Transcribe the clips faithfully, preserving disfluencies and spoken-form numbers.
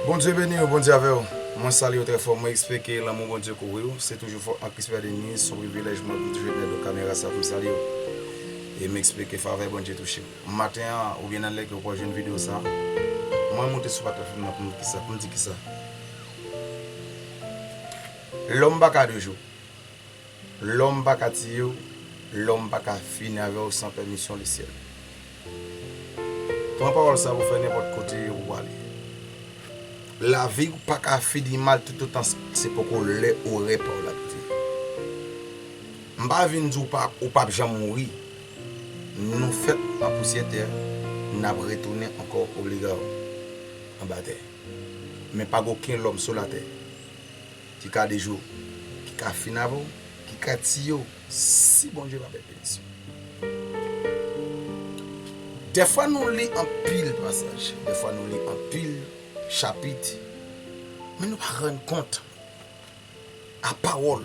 Bondye beni w, Bondye avè w. Mwen salye w trè fò. Mwen eksplike lanmou Bondye kouvri w. Se toujou fò an Krisper Denis, se yon privilèj mwen pou m toujou vin nan kamera sa pou m salye w. E m eksplike favè Bondye touche w. Maten an, oubyen nan lè ke w pral jwenn videyo sa, mwen monte sou platfòm nan pou m kisa, pou m di kisa. Lòm pa ka de jou. Lòm pa ka tiye w, lòm pa ka fini avè w san pèmisyon lesyèl. Pran pawòl sa pou fè nenpòt kote ou prale. Lavi w pa ka fini mal toutotan se poko lè orè pa w la kite. M pa vin di w pa, ou p ap janm mouri. Nou fèt an pousyè tè, n ap retounen ankò obliga anba tè. Men pa gen okenn lòm sou latè ki ka dejou, ki ka fin avè w, ki ka tiye w, si Bondye pa bay penisyon. Dèfwa nou li anpil pasaj, dèfwa nou li anpil chapit, men nou pa rann kont a pawòl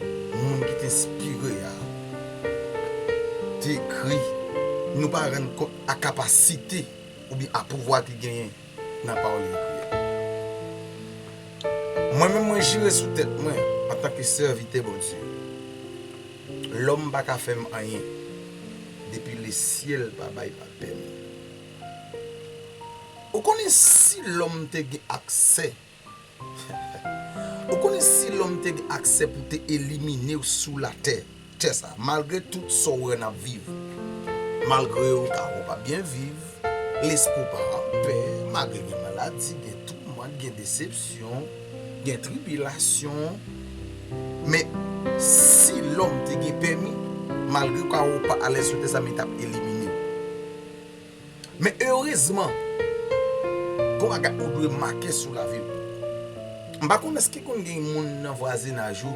moun ki te enspire a te ekri. Nou pa rann kont a kapasite oubyen a pouvwa ki genyen nan pawòl li ekri a. Mwen menm, mwen jire sou tèt mwen antanke sèvitè Bondye, lòm pa ka fè m anyen depi lesyèl pa bay pa l pèmi. Ou konnen si lòm te gen aksè Ou konnen si lòm te gen aksè pou te elimine w sou latè, tè sa, malgre tout sa w wè n ap viv, malgre ou ka wè w p ap byen viv, lespri w pa anpè, malgre gen maladi, gen toumant, gen desepsyon, gen tribilasyon, men si lòm te gen pèmi, malgre w ka wè w pa alèz sou tè sa, men t ap elimine w. Men erezman, gon bagay ou dwe make sou lavi w. M pa konn èske konn gen moun nan vwazinaj ou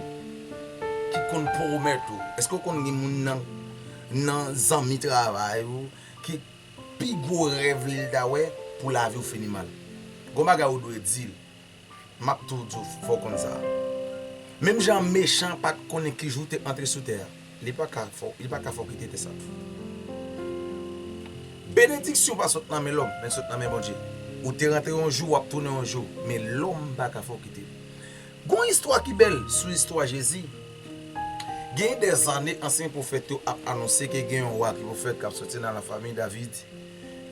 ki konn pwomèt ou. Èske w konn gen moun nan, nan zanmi travay ou ki pi gwo rèv li l ta wè pou lavi w fini mal? Gon bagay ou dwe di l. M ap tou di w fò w konn sa. Menm jan mechan pa t konnen ki jou w te antre sou tè a, li pa ka fè w, li pa ka fè w kite tè sa tou. Benediksyon pa sot nan men lòm, men l sot nan men Bondye. Ou te rantre yon jou, w ap tounen yon jou, men lòm pa ka fè w kite l. Gon istwa ki bèl sou istwa Jezi. Gen dèzane, ansyen pwofèt yo ap anonse ke gen yon wa ki pou fèt, k ap soti nan lafanmi David.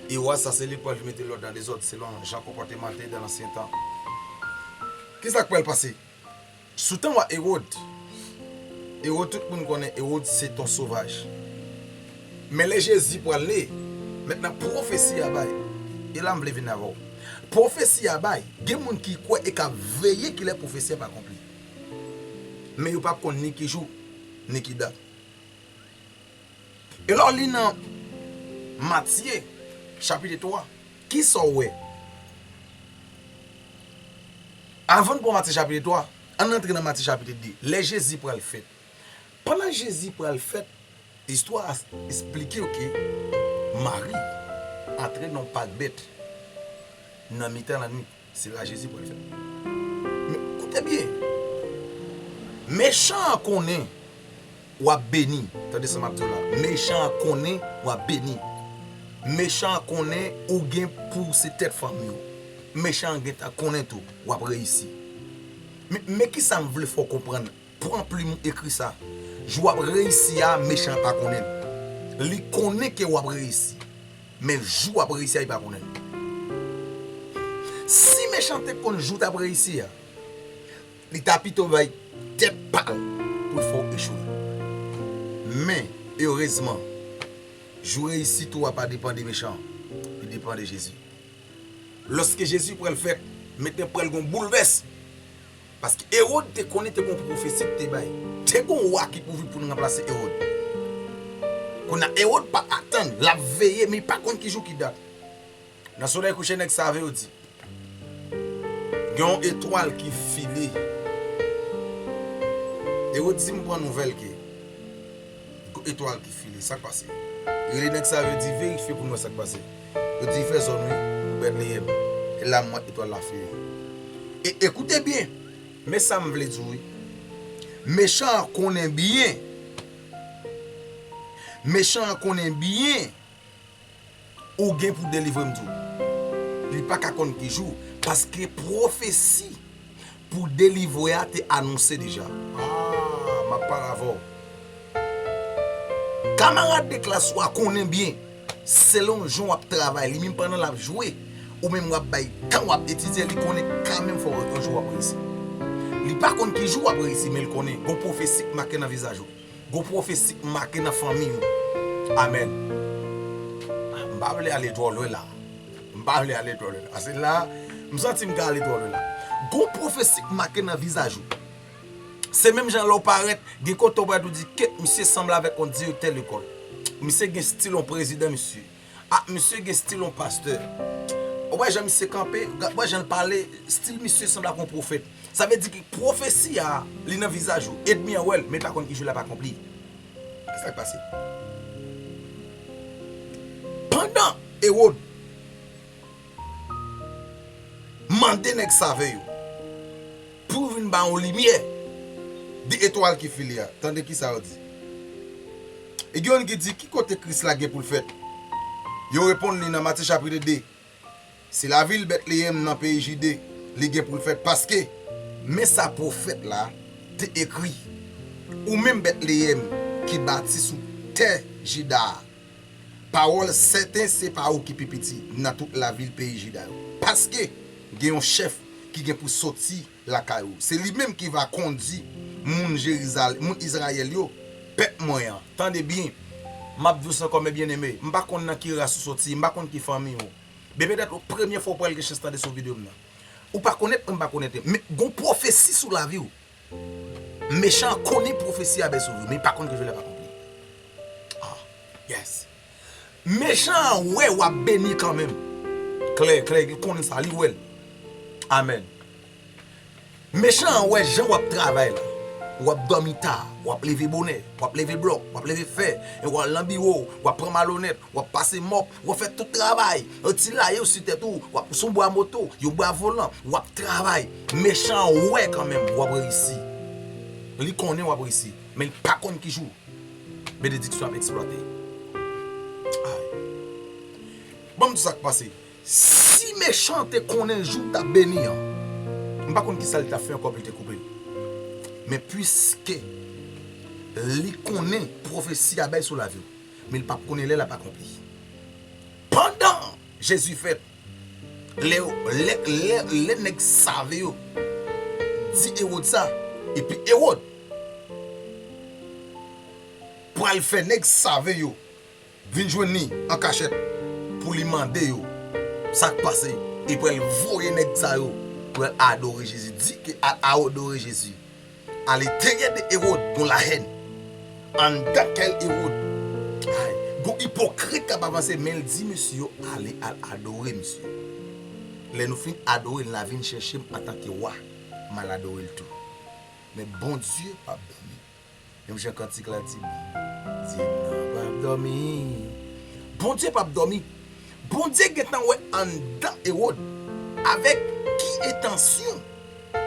E wa sa, se li k pral vin mete lòd nan dezòd, selon jan konpòteman te ye nan ansyen tan. Ki sa k pral pase? Sou tan wa Ewòd, Ewòd, tout moun konnen Ewòd se t on sovaj. Men lè Jezi pral ne, mentnan pwofesi a bay, e la m vle vin avè w. Pwofesi a bay, gen moun ki kwè e k ap veye kilè pwofesi a p akonpli. Men yo p ap konn ni ki jou, ni ki dat. E lè w li nan Matye, chapit twa, ki sa w wè? Avan n pran Matye chapit twa, ann antre nan Matye chapit de. Lè Jezi pral fèt. Pandan Jezi pral fèt, istwa a esplike w ke Mari antre nan yon pak bèt nan mitan lannwit. Se la Jezi pral fèt. Men, koute byen. Mechan an konnen w ap beni. Tande sa m ap di w la. Mechan an konnen w ap beni. Mechan an konnen ou gen pou w se tèt fanmi w. Mechan an gentan konnen tou w ap reyisi. Men, men ki sa m vle fè w konprann. Pran plim ou ekri sa. Jou w ap reyisi a, mechan an pa konnen l. Li konnen ke w ap reyisi. Men jou w ap reyisi a, li pa konnen l. Si mechan te konn jou w t ap reyisi a, li ta pito bay tèt pa l pou l fè w echwe. Men, erezman, jou reyisit ou a pa depann de mechan an. Li depann de Jezi. Lòske Jezi pral fèt, mentnan pral gen yon boulvès. Paske Ewòd te konnen te gen yon pwofesi ki te bay. Te gen yon wa ki pou vin pou l ranplase Ewòd. Kounye a, Ewòd pa atann, l ap veye, men li pa konn ki jou ki dat. Nan solèy kouche, nèg save yo di, gen yon etwal ki file. Ewòd di, m pran nouvèl ke gon etwal ki file, sa k pase? Rele nèg sa yo, di verifye pou n wè sa k pase. Yo di fè zòn wi, pou Bètleyèm. E la m wè etwal la file. E, e koute byen, men sa m vle di w wi. Mechan an konnen byen. Mechan an konnen byen. Ou gen pou delivre m di w. li pa ka konn ki jou, paske pwofesi pou delivre a te anonse deja. Ah, m ap pale avè w. Kamarad de klas ou a konnen byen, selon jan w ap travay, li menm pandan l ap jwe, ou menm w ap bay tan, w ap etidye, li konnen kanmenm fò yon jou w ap reyisi. Li pa konn ki jou w ap reyisi, men li konnen gon pwofesi k make nan vizaj ou. Gon pwofesi k make nan fanmi w. Amèn. M pa vle ale twò lwen la. M pa vle ale twò lwen la. Paske la, m santi m ka ale twò lwen la. Gon pwofesi k make nan vizaj ou. Se menm jan lè w parèt, gen kote w parèt ou di, "Kèt, misye sanble avèk yon direktè lekòl. Misye gen stil yon prezidan, misye. Ah, misye gen stil yon pastè." Ou wè jan misye kanpe, ou wè jan l pale, stil misye sanble ak yon pwofèt. Sa vle di ki pwofesi a, li nan vizaj ou. Ènmi an wè l, men l pa konn ki jou l ap akonpli. Kisa k pase? Pandan Ewòd mande nèg save yo pou vin ba yon limyè de etwal ki file a, tande kisa yo di. E gen youn ki di, "Ki kote Kris la gen pou l fèt?" Yo reponn li nan Matye chapit de, "Se lavil Bètleyèm nan peyi Jide li gen pou l fèt, paske men sa pwofèt la te ekri, 'Ou menm Bètleyèm ki bati sou tè Jida a, pawòl sèten se pa ou ki pi piti nan tout lavil peyi Jida yo, paske gen yon chèf ki gen pou soti lakay ou. Se li menm ki va kondi moun Jerizal-, moun Izrayèl yo, pèp mwen an.'" Tande byen, m ap di w sa ankò, men byeneme, m pa konn nan ki ras ou soti, m pa konn ki fanmi w. Men petèt ou premye fwa w pral gen chans tande sou videyo m nan. Ou pa konèt mwen, m pa konèt mwen. Men gon pwofesi sou lavi w. Mechan an konnen pwofesi a bay sou li, men li pa konn ki jou l ap akonpli. Ah, yes. Mechan an wè w ap beni kanmenm. Klè, klè, li konnen sa, li wè l. Amèn. Mechan an wè jan w ap travay la. W ap dòmi ta, w ap leve bonè, w ap leve blòk, w ap leve fè, e w al nan biwo, w ap pran malonèt, w ap pase mòp, w ap fè tout travay. Yon ti laye w sou tèt ou, w ap sou bwa moto, yon bwa volan, w ap travay. Mechan an wè kanmenm, w ap reyisi. Li konnen w ap reyisi, men li pa konn ki jou benediksyon ap eksplòte. Ay. Ban m di w sa k pase. Si mechan te konnen jou t ap beni an, m pa konn kisa li t ap fè ankò pou li te koupe l. Men piske li konnen pwofesi a bay sou lavi w, men li p ap konnen lè l ap akonpli. Pandan Jezi fèt, lè, lè, lè, lè nèg save yo di Ewòd sa, epi Ewòd pral fè nèg save yo vin jwenn li an kachèt pou li mande yo sa k pase, e pral voye nèg sa yo pral adore Jezi. Di ke al adore Jezi. Alenteryè de Ewòd, gon lahèn. Anndan kè Ewòd, ay, gon ipokrit k ap avanse, men l di mesye yo, "Ale al adore misye. Lè nou fin adore l, n a vin chèche m antanke wa, m al adore l tou." Men Bondye p ap dòmi. Menm jan kantik la di, "Bondye nan p ap dòmi." Bondye p ap dòmi. Bondye gentan wè anndan Ewòd avèk ki entansyon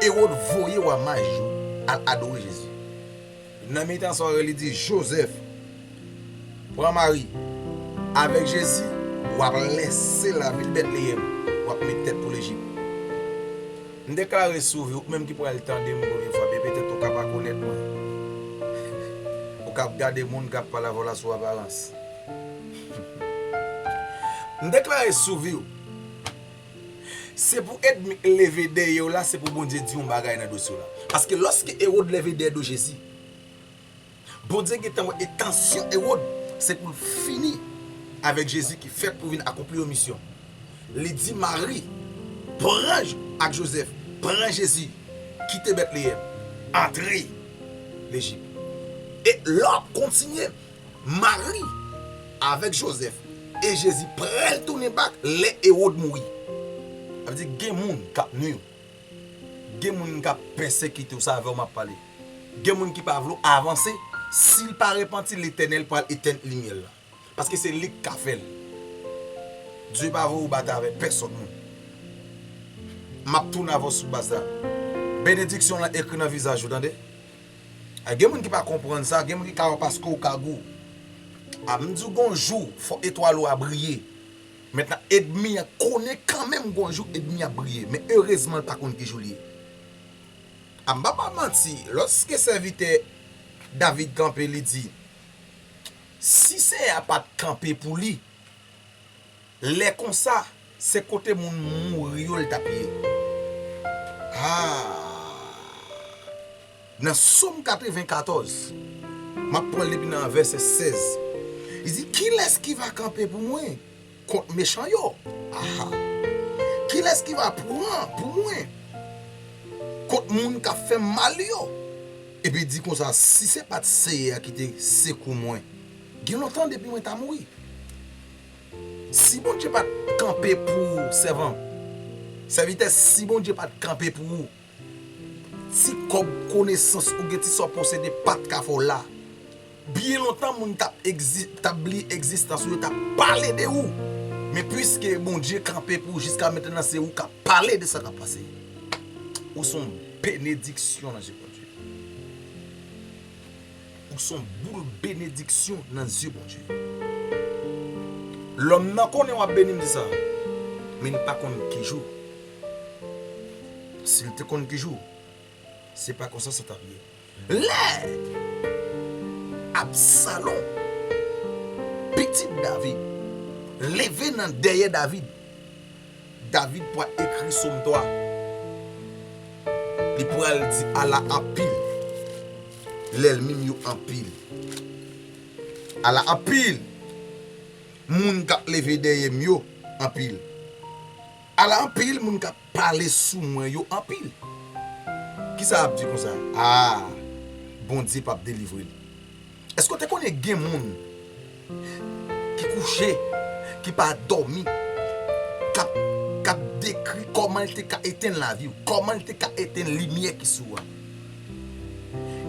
Ewòd voye wa maj yo al adore Jezi. Nan mitan sa w wè li di, "Jozèf, pran Mari avèk Jezi, w ap lèse lavil Bètleyèm, w ap met tèt pou Lejip." M deklare sou vi w, ou menm ki pral tande m premye fwa, men petèt ou ka pa konèt mwen. Ou ka ap gade moun k ap pale avè w la sou aparans. M deklare sou vi w, se pou ènmi leve dèyè w la, se pou Bondye di yon bagay nan dosye w la. Paske lòske Ewòd leve dèyè do Jezi, Bondye gentan wè entansyon Ewòd, se pou l fini avèk Jezi ki fèt pou vin akonpli yon misyon. Li di Mari, pran J-, ak Jozèf, pran Jezi, kite Bètleyèm, antre Lejip. E lè w ap kontinye, Mari avèk Jozèf e Jezi pral tounen bak lè Ewòd mouri. Sa vle di gen moun k ap nwi w. Gen moun k ap pèsekite w, se avè w m ap pale. Gen moun ki pa vle w avanse. Si l pa repanti, Letènèl pral etenn limyè l la. Paske se li k ka fè l. Dye pa voye w batay avèk pèsonn moun. M ap tounen avè w sou baz la. Benediksyon lan ekri nan vizaj ou, tande. A, gen moun ki pa konprann sa, gen moun ki ka wè paske w kagou. A, m di w gon jou, fò etwal ou a briye. Mentnan, ènmi an konnen kanmenm gon jou ènmi an ap briye, men erezman, l pa konn ki jou li ye. A m pa ba manti, lòske sèvitè David kanpe, li di, si Seyè a pa t kanpe pou li, lè konsa, se kote moun mouri yo l t ap ye. Ah! Nan Sòm katrevenkatòz, m ap pran l depi nan vèsè sèz. Li di, kilès ki va kanpe pou mwen kont mechan yo? Aha! Kilès ki va pran pou mwen kont moun k ap fè m mal yo? Epi di konsa, si se pa t Seyè a ki te sekou mwen, gen lontan depi mwen ta mouri. Si Bondye pa t kanpe pou ou, sèvant, sèvitè, si Bondye pa t kanpe pou ou, ti kòb konesans ou gen, ti sa w posede pa t ka fè w la. Byen lontan moun t ap egzi-, t ap bliye egzistans ou, yo t ap pale de ou. Men piske Bondye kanpe pou ou jiska mentnan, se ou k ap pale de sa k ap pase. Ou se yon benediksyon nan zye Bondye. Ou se yon boul benediksyon nan zye Bondye. Lòm nan konnen w ap beni m di sa, men li pa konn ki jou. Si l te konn ki jou, se pa konsa sa t ap ye. Lè Absalon, pitit David, leve nan dèyè David, David pral ekri Sòm twa. Li pral di, ala anpil, lènmi m yo anpil. Ala anpil, moun k ap leve dèyè m yo anpil. Ala anpil, moun k ap pale sou mwen yo anpil. Kisa ap di konsa? Ah, Bondye p ap delivre l. Èske w te konnen gen moun ki kouche, ki pa dòmi, k ap, k ap dekri kòman l te ka etenn lavi w, kòman l te ka etenn limyè ki sou ou a?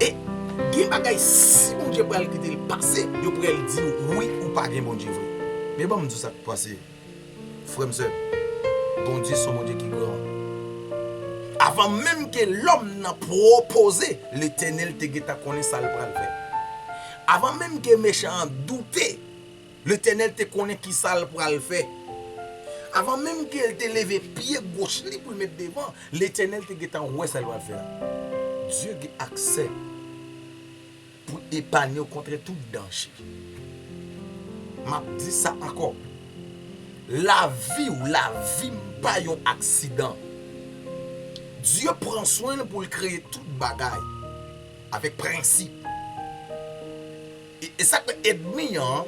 E gen bagay, si Bondye pral kite l pase, yo pral di w, wi, ou pa gen Bondye vre. Men ban m di w sa k pase. Frè m, sè m, Bondye se yon Bondye ki gran. Avan menm ke lòm nan pwopoze, Letènèl te gentan konnen sa l pral fè. Avan menm ke mechan an doute, Letènèl te konnen ki sa l pral fè. Avan menm ke l te leve pye goch li pou l met devan, Letènèl te gentan wè sa l pral fè a. Dye gen aksè pou epanye w kont tout danje. M ap di sa ankò. Lavi w, lavi m pa yon aksidan. Dye pran swen l pou l kreye tout bagay avèk prensip. E, e sa k fè ènmi an,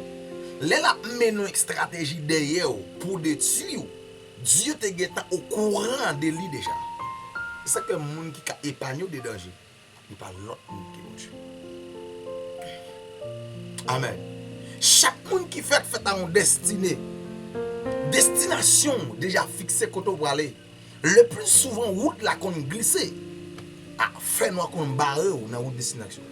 lè l ap mennen yon estrateji dèyè w pou detwi w, Dye te gentan okouran de li deja. E sa k fè moun ki ka epanye w de danje, li pa lòt moun ke Bondye. Amèn. Chak moun ki fèt, fèt a yon destine. Destinasyon w deja fikse kote w prale. Le pli souvan, wout la konn glise. A, fènwa konn bare w nan wout destinasyon.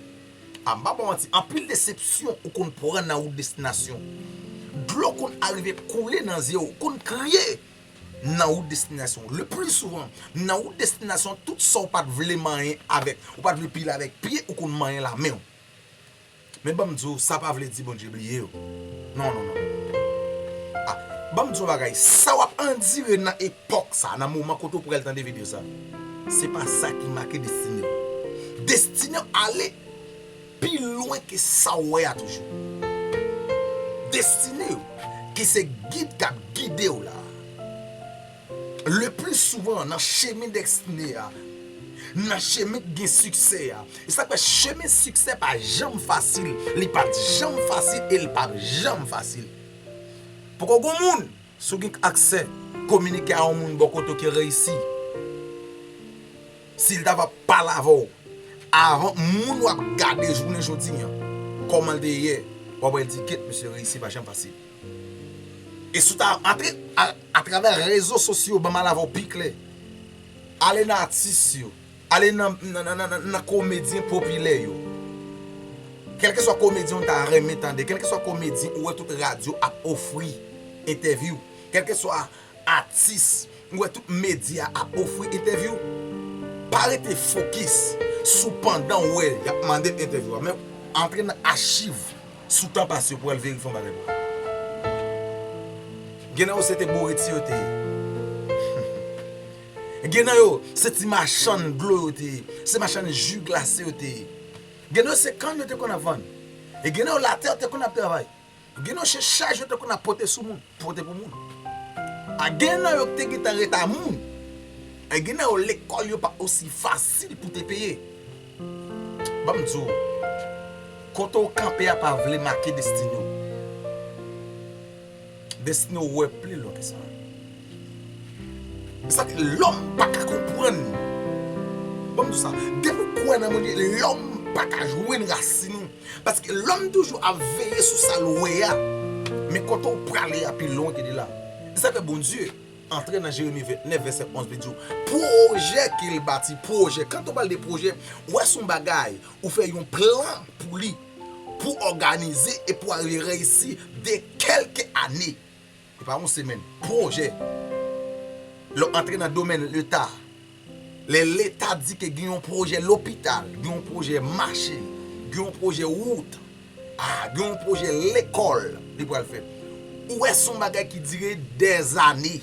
A, m pa ba w manti, anpil desepsyon ou konn pran nan wout destinasyon. Dlo konn arive koule nan zye w, ou konn kriye nan wout destinasyon. Le pli souvan, nan wout destinasyon, tout sa w pa t vle manyen avèk, ou pa t vle pile avèk pye, ou konn manyen la men w. Men ban m di w, sa pa vle di Bondye bliye w. Non, non, non. A, ban m di w yon bagay, sa w ap andire nan epòk sa, nan moman kote w pral tande videyo sa, se pa sa ki make destine w. Destine w ale pi lwen ke sa w wè a toujou. Destine w, ki se gid k ap gide w la. Le pli souvan, nan chemen destine a, nan chemen k gen siksè a, e sa k fè chemen siksè pa janm fasil, li pa t janm fasil e li p ap janm fasil. Poko gon moun, si w gen aksè kominike a yon moun bò kote w ki reyisi, si l ta va pale avè w, avan moun w ap gade jounen jodi a, kòman l te ye, w ap wè l di, "Kèt, mesye, reyisi pa janm fasil." E si w ta antre a, atravè rezo sosyo, ban m al avè w pi klè. Ale nan atis yo, ale nan, nan, nan, nan, nan komedyen popilè yo. Kèlkeswa komedyen w ta renmen tande, kèlkeswa komedyen ou wè tout radyo ap ofri entèvyou, kèlkeswa atis ou wè tout medya ap ofri entèvyou, pa rete fokis sou pandan w wè y ap mande l entèvyou a, men antre nan achiv sou tan pase yo pou w al verifye yon bagay pou ou. Gen nan yo se te bouriti yo te ye. Gen nan yo se ti machann dlo yo te ye. Se machann ji glase yo te ye. Gen nan yo se kann yo te konn ap vann. E gen nan yo latè yo te konn ap travay. Gen nan yo se chaj yo te konn ap pote sou moun, pote pou moun. A gen nan yo ki te gentan ret a moun. E gen nan yo lekòl yo pa osi fasil pou te peye. Ban m di w, kote w kanpe a pa vle make destine w. Destine w wè pli lwen ke sa. Sa ke lòm pa ka konprann. Ban m di w sa, depi w kwè nan Bondye, lòm pa ka jwenn rasin ou. Paske lòm toujou ap veye sou sa l wè a. Men kote w prale a pi lwen ke de la. E sa fè Bondye antre nan Jeremi vennèf, vèsè onz, li di w, pwojè ke l bati, pwojè. Kantan w pale de pwojè, w wè se yon bagay, ou fè yon plan pou li, pou òganize e pou al reyisi de kèlke ane. Se pa yon semèn, pwojè. Lè w antre nan domèn leta, lè leta di ke gen yon pwojè lopital, gen yon pwojè mache, gen yon pwojè wout, a, gen yon pwojè lekòl, li pral fè. Ou wè se yon bagay ki dire dèzane.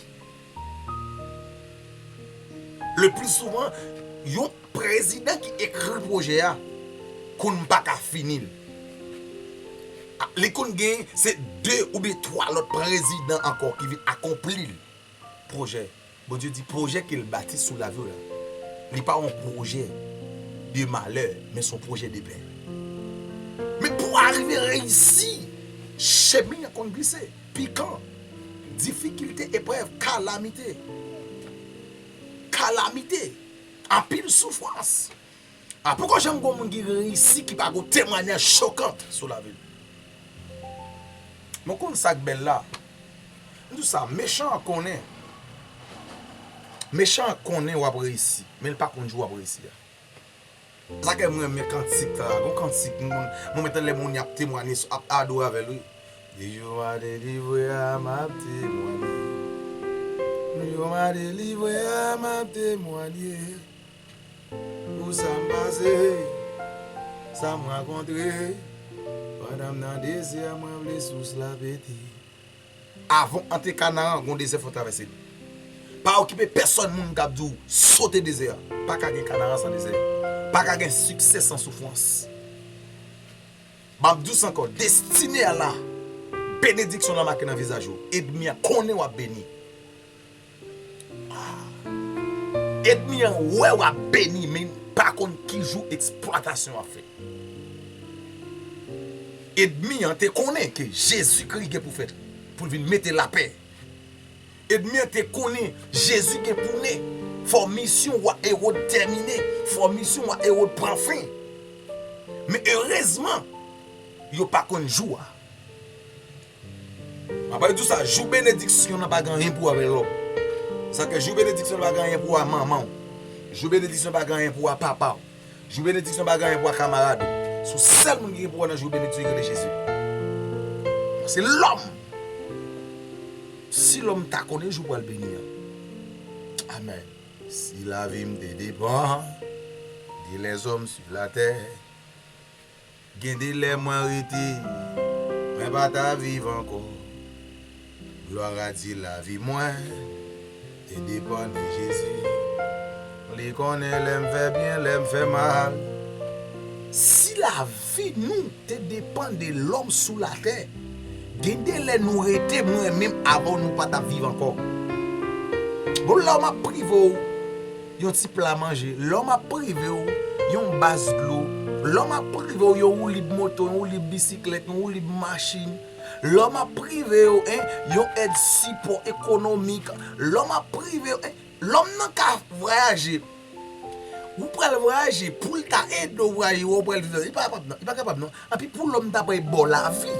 Le pli souvan, yon prezidan ki ekri pwojè a konn pa ka fini l. A, li konn gen se de oubyen twa lòt prezidan ankò ki vin akonpli l. Pwojè. Bondye di pwojè ke l bati sou lavi w la, li pa yon pwojè de malè, men se yon pwojè de pè. Men pou w arive reyisi, chemen an konn glise, pikan, difikilte, eprèv, kalamite. Kalamite. Anpil soufrans. A, poko janm gon moun ki reyisi ki pa gon temwanyaj chokan sou lavi l. Men w konn sa k bèl la? M di w sa, mechan an konnen. Mechan an konnen w ap reyisi, men l pa konn jou w ap reyisi a. Sa k fè m renmen kantik sa, gon kantik, m, mwen menm lè moun y ap temwanye, ap adore avè l, wi. Di jou m a delivre a, m ap temwanye. Jou m a delivre a, m ap temwanye. Pou sa m pase, sa m rankontre. Pandan m nan dezè a, mwen vle sous la pete. Avan w antre Kanaran, gon dezè fò w travèse li. Pa okipe pèsòn moun k ap di w sote dezè a. Pa ka gen Kanaran san dezè. Pa ka gen siksè san soufrans. M ap di w sa ankò, destine a la. Benediksyon la make nan vizaj ou. Ènmi an konnen w ap beni. Ènmi an wè w ap beni, men pa konn ki jou eksplwatasyon ap fèt. Ènmi an te konnen ke Jezikri gen pou fèt, pou l vin mete lapè. Ènmi an te konnen Jezi gen pou ne. Fò misyon wa Ewòd tèmine. Fò misyon wa Ewòd pran fen. Men erezman, yo pa konn jou a. M ap di w sa, jou benediksyon nan pa gen anyen pou wè avè lòm. Sa ke jou benediksyon nan pa gen anyen pou wè manman w. Jou benediksyon pa gen anyen pou wè papa w. Jou benediksyon pa gen anyen pou wè kamarad ou. Se yon sèl moun ki gen pou wè nan jou benediksyon ki rele Jezi. Se lòm. Si lòm ta konnen jou pral beni an. Amèn. Si lavi m te depann de lèzòm sou latè, gen de lè mwen rete, mwen pa ta viv ankò. Glwa a Dye, lavi mwen te depann de Jezi. Li konnen lè m fè byen, lè m fè mal. Si lavi nou te depann de lòm sou latè, gen de lè nou rete mwen menm avè w nou pa t ap viv ankò. Bon, lè w m ap prive w yon ti pla manje, lè w m ap prive w yon bas dlo, lè w m ap prive w yon woulib moto, yon woulib bisiklèt, yon woulib machin, lè w m ap prive w, en, yon èd sipò ekonomik, lè w m ap prive w, en, lòm nan ka vwayaje. Ou pral vwayaje, pou l ta ede w vwayaje, wè w pral viv, li pa kapab non, li pa kapab non. Anpi pou lòm ta bay ba w lavi.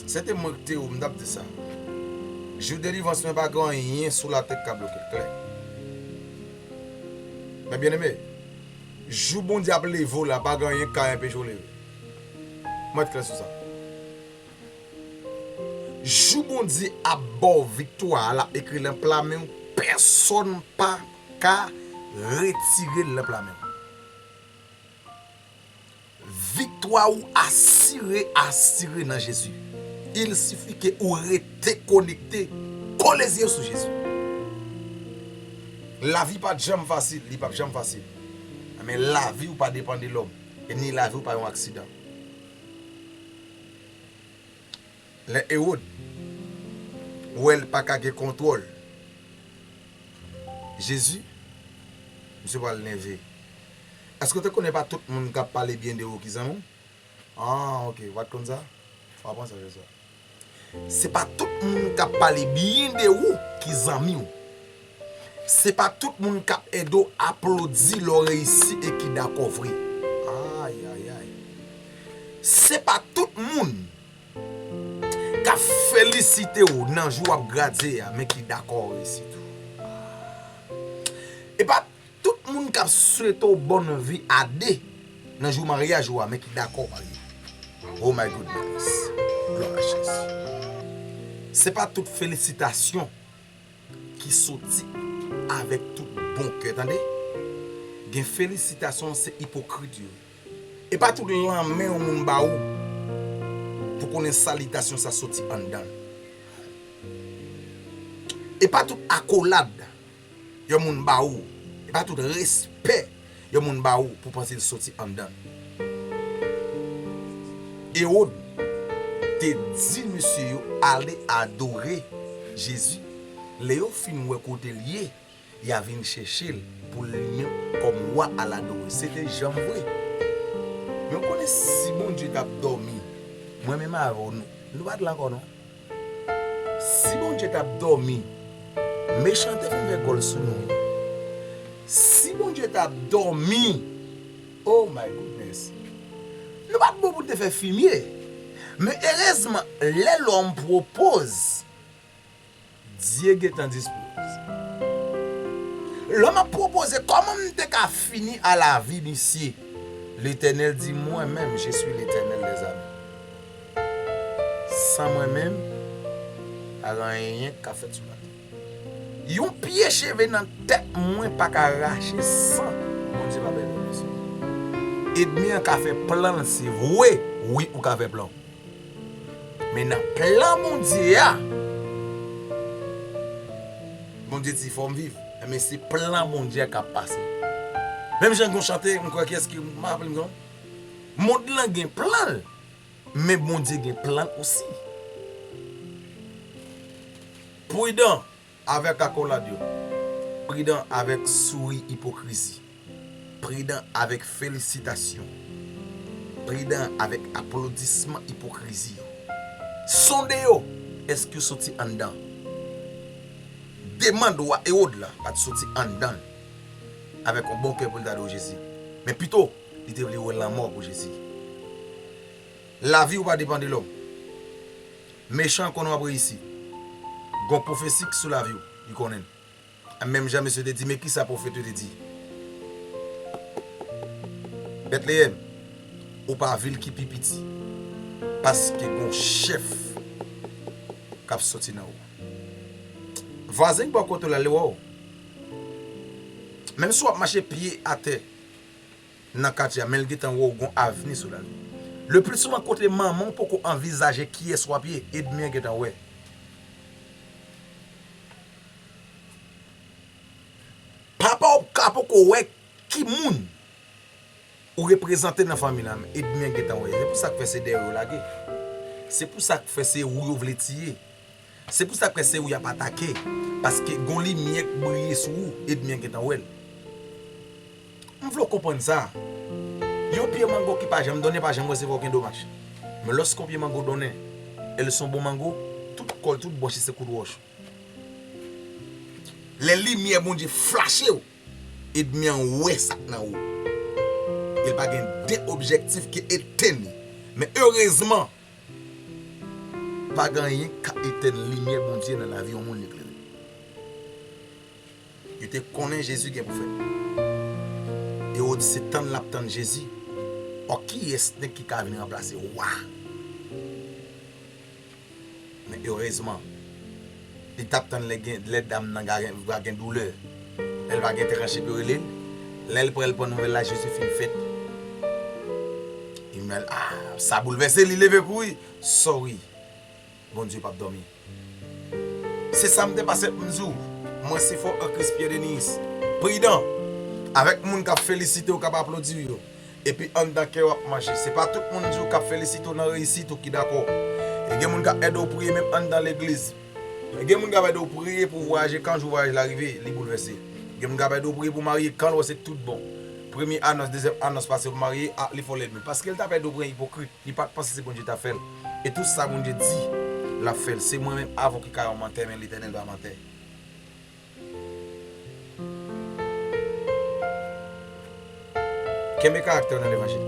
Se te mwen ki te ou, m t ap di sa. Jou delivrans mwen pa gen anyen sou latè ki ka bloke l, klè. Men byeneme, jou Bondye ap leve w la, pa gen anyen ki ka enpeche w leve. Mwen klè sou sa. Jou Bondye ap ba w viktwa a, l ap ekri l nan pla men w, pèsonn pa ka retire l nan pla men w. Viktwa Viktwa ou asire, asire nan Jezi. Il sifi ke ou rete konekte, kole zye w sou Jezi. Lavi pa t janm fasil, li p ap janm fasil. Men lavi w pa depann de lòm, e ni lavi w pa yon aksidan. Lè Ewòd wè l pa ka gen kontwòl Jezi, misye pral nève. Èske w te konnen pa tout moun k ap pale byen de ou ki zanmi w? Ah, ok, w pa t konn sa? W aprann sa jodi a. Se pa tout moun k ap pale byen de ou ki zanmi w. Se pa tout moun k ap ede w aplodi lè w reyisi e ki dakò vre. Ay, ay, ay. Se pa tout moun k ap felisite w nan jou w ap gradye a, men ki dakò w reyisi tou. E pa tout moun k ap swete w bòn vi a de nan jou maryaj ou a, men ki dakò w marye. Oh my goodness. Glwa a Jezi. Se pa tout felisitasyon ki soti avèk tout bon kè, tande. Gen felisitasyon se ipokrit yo. E pa tout lanmen yon moun ba ou pou konnen salitasyon sa soti anndan l. E pa tout akolad yon moun ba ou, e pa tout respè yon moun ba ou pou panse l soti anndan l. Ewòd te di mesye yo ale adore Jezi. Lè yo fin wè kote l ye, y a vin chèche l pou li menm kòm wa al adore. Se te janm vre. Men w konnen si Bondye t ap dòmi, mwen menm avè w, nou, nou pa t la ankò non. Si Bondye t ap dòmi, mechan te fin fè gòl sou nou wi. Si Bondye t ap dòmi, oh my goodness, nou pa t bon pou n te fè fimye. Men erezman, lè lòm pwopoze, Dye gentan dispoze. Lòm ap pwopoze, kòman m te ka fini a lavi misye? Letènèl di, mwen menm, je suis l'Éternel des armées. San mwen menm, pa gen anyen k ka fèt sou latè. Yon pye cheve nan tèt mwen pa ka rache san Bondye pa pèmèt mesye. Ènmi an ka fè plan l, se vre, wi, ou ka fè plan w. Men nan plan Bondye a, Bondye di, fò m viv. Men se plan Bondye a k ap pase. Menm jan gen yon chante, m kwè kiyès ki, m pa raple m non. Mond lan gen plan l, men Bondye gen plan l osi. Pridan avèk akolad yo. Pridan avèk souri ipokrizi. Pridan avèk felisitasyon. Pridan avèk aplodisman ipokrizi yo. Sonde yo, èske yo soti anndan? Demann wa Ewòd la pa t soti anndan l avèk yon bon kè pou l ta adore Jezi. Men pito, li te vle wè lanmò pou Jezi. Lavi w pa depann de lòm. Mechan konnen w ap reyisi. Gon pwofesi k sou lavi w, li konnen l. Menm jan mesye te di, men kisa pwofèt yo te di? Betleyèm, ou pa vil ki pi piti, paske gon chèf k ap soti nan ou. Vwazen k bò kote w la, li wè w. Menm si w ap mache pye atè nan katye a, men l gentan wè w gon avni sou lavi. Le pli souvan, kote manman w poko anvizaje kiyès w ap ye, ènmi an gentan wè. Papa w ka poko wè ki moun ou reprezante nan fanmi la, men ènmi an gentan wè. Se pou sa k fè se dèyè w yo lage. Se pou sa k fè se ou yo vle tiye. Se pou sa k fè se ou y ap atake. Paske gon limyè k briye sou ou, ènmi an gentan wè l. M vle w konprann sa. Yon pye mango ki pa janm donnen pa janm resevwa okenn domaj. Men lòske yon pye mango donnen, e l se yon bon mango, tout kò l, tout branch li se kout wòch. Lè limyè Bondye flache w, ènmi an wè sa k nan ou. E l pa gen de objektif ke etenn li. Men erezman, pa gen anyen k ka etenn limyè Bondye nan lavi yon moun li klere. Yo te konnen Jezi gen pou fèt. Ewòd se tann l ap tann Jezi. Ò, kiyès nèg ki ka vin ranplase wa? Men erezman, li t ap tann lè gen, lè dam nan va gen, va gen doulè. Lè l va gen tranche pou yo rele l. Lè l pral pran nouvèl la, Jezi fin fèt. Men, ah, sa boulvèse, li leve kouri. Sorry. Bondye p ap dòmi. Se sa m te pase pou m di w. Mwen se frè w an Kris Pierre Denis. Pridan avèk moun k ap felisite w, k ap aplodi w yo. Epi anndan kè w ap manje. Se pa tout moun di w k ap felisite w nan reyisit ou ki dakò. E gen moun k ap ede w priye menm anndan legliz. Gen moun k ap ede w priye pou w vwayaje, kan jou vwayaj la rive, li boulvèse. Gen moun k ap ede w priye pou w marye, kan l wè se tout bon. Premye anons, dezyèm anons pase pou w marye, a, li fè w lènmi. Paske l t ap ede w pran ipokrit, li pa t panse se Bondye t ap fè l. E tout sa Bondye di, l ap fè l. Se mwen menm avè w ki ka yon mantè, men Letènèl pa mantè. Kenbe karaktè w nan levanjil.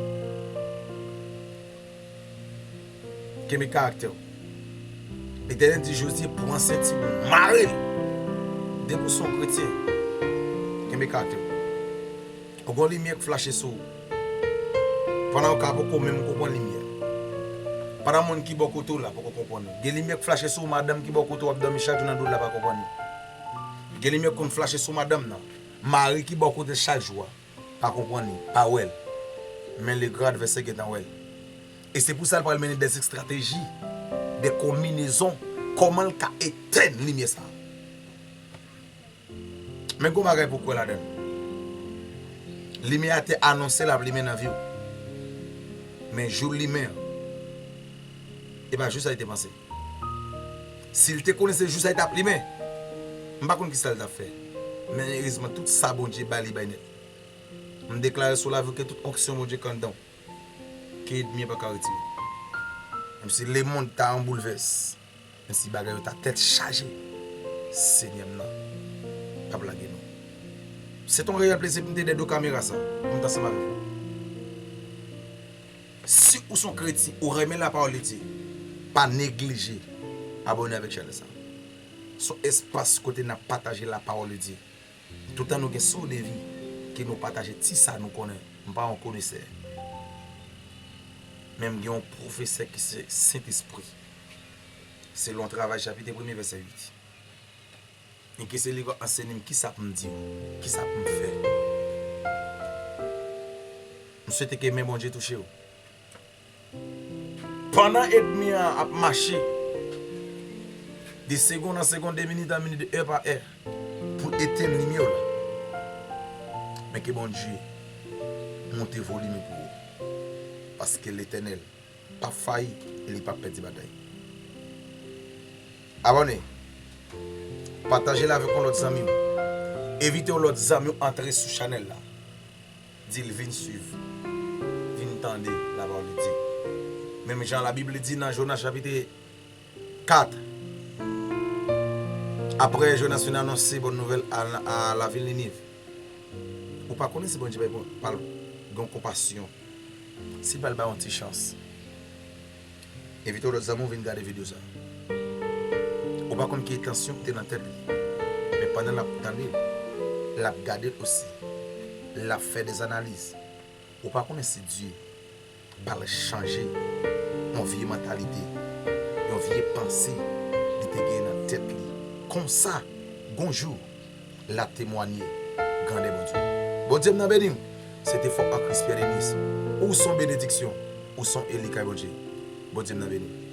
Kenbe karaktè w. Letènèl di Jozye, pran senti w, mare l. Depi w se yon kretyen, kenbe karaktè w. Ou gen yon limyè k flache sou ou. Pandan w ka poko menm konprann limyè a. Pandan moun ki bò kote w la poko konprann ou. Gen limyè k flache sou ou, madanm ki bò kote w ap dòmi chak jou nan do l la pa konprann ou. Gen limyè k konn flache sou madanm nan. Mari ki bò kote l chak jou a pa konprann li, pa wè l. Men le gran advèsè gentan wè l. E se pou sa l pral mennen des estrateji, de konminezon, kòman l ka etèn limyè sa a. Men gon bagay pou w kwè ladan l. Limyè a te anonse l ap limen nan vi w. Men jou l limen an, e pa jou sa li te panse. Si l te konnen se jou sa li t ap limen, m pa konn kisa l t ap fè. Men erezman, tout sa Bondye bay, li bay nèt. M deklare sou lavi w ke tout onksyon Bondye k anndan w, ke ènmi an pa ka retire. Menm si lemonn ta an boulvès, menm si bagay yo ta tèt chaje, Senyè m nan p ap lage nou. Se t on reyèl plezi pou m te dèyè do kamera sa, pou m t ansanm avèk ou. Si ou se yon kretyen, ou renmen lapawòl de Dye, pa neglije abòne avèk chanèl sa. Se yon espas kote n ap pataje lapawòl de Dye. Toutan nou gen sourd de vi, ke nou pataje ti sa nou konnen. M pa yon konesè. Men m gen yon pwofesè ki se Sentespri. Selon Travay chapit premye vèsè uit. E ke se li k ap anseye m kisa pou m di w, kisa pou m fè. M swete ke men Bondye touche w. Pandan ènmi an ap mache de segonn an segonn, de minit an minit, de è pa è, pou etenn limyè w la, men ke Bondye monte volim pou ou. Paske Letènèl p ap fayi e li p ap pèdi batay. Abòne. Pataje l avèk yon lòt zanmi w. Envite yon lòt zanmi w antre sou chanèl la. Di l vin swiv, vin tande lapawòl de Dye. Menm jan Labib di nan Jona chapit kat, apre Jonas fin anonse bòn nouvèl a, a lavil Niniv, ou pa konnen si Bondye pa, pa gen konpasyon, si l pral ba yon ti chans. Envite yon lòt zanmi w vin gade videyo sa. Ou pa konn ki entansyon ki te nan tèt li. Men pandan l ap tande l, l ap gade l osi. L ap fè dèzanaliz. Ou pa konnen si Dye pral chanje yon vye mantalite, yon vye panse li te genyen nan tèt li. Konsa, gon jou, l ap temwanye grandè Bondye. Bondye m nan beni w. Se te frè w an Kris Pierre Denis. Ou se yon benediksyon. Ou se yon eli kay Bondye. Bondye m nan beni w.